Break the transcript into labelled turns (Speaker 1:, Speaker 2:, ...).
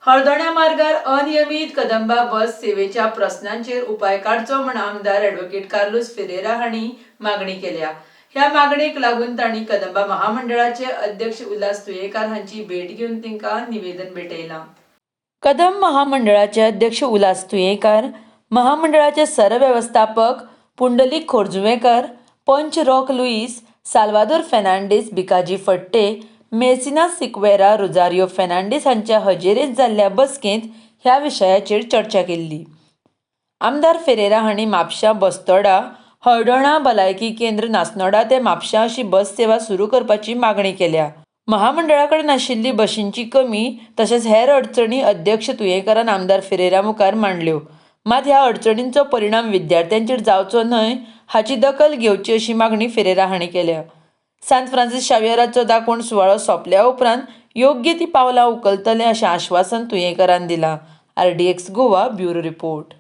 Speaker 1: हळदोण्या मार्गार अनियमीत कदंबा बस सेवेच्या प्रस्नांचेर उपाय काडचो म्हूण आमदार ॲडव्होकेट कार्लूस फेरेरा हांणी मागणी केल्या. ह्या मागणेक लागून तांणी कदंबा महामंडळाचे अध्यक्ष उल्हास तुयेंकार हांची भेट घेवन तांकां निवेदन भेटयलां. कदंब महामंडळाचे अध्यक्ष उल्हास तुयेंकार, महामंडळाचे सरवेवस्थापक पुंडलीक खोर्जुवेंकर, पंच रॉक लुईस, साल्वादोर फेर्नांडीस, भिकाजी फडते, मेसिना सिक्वेरा, रोजारियो फेर्नांडीस हांच्या हजेरेंत जाल्ल्या बसकेंत ह्या विशयाचेर चर्चा केल्ली. आमदार फेरेरा हांणी म्हापश्यां बस्तोडा, हळदोणा भलायकी केंद्र नासनोडा ते म्हापश्यां अशी बस सेवा सुरू करपाची मागणी केल्या. महामंडळा कडेन आशिल्ली बशींची कमी तशेंच हेर अडचणी अध्यक्ष तुयेंकारान आमदार फेरेरा मुखार मांडल्यो. मात ह्या अडचणींचो परिणाम विद्यार्थ्यांचेर जावचो न्हय हाची दखल घेवची अशी मागणी फेरेरा हांणी केल्या. सांत फ्रांसीस शावियराचो दाकोवण सुवाळो सोंपल्या उपरांत योग्य ती पावलां उखलतले अशें आश्वासन तुयेंकारान दिलां. RDX Goa, bureau report.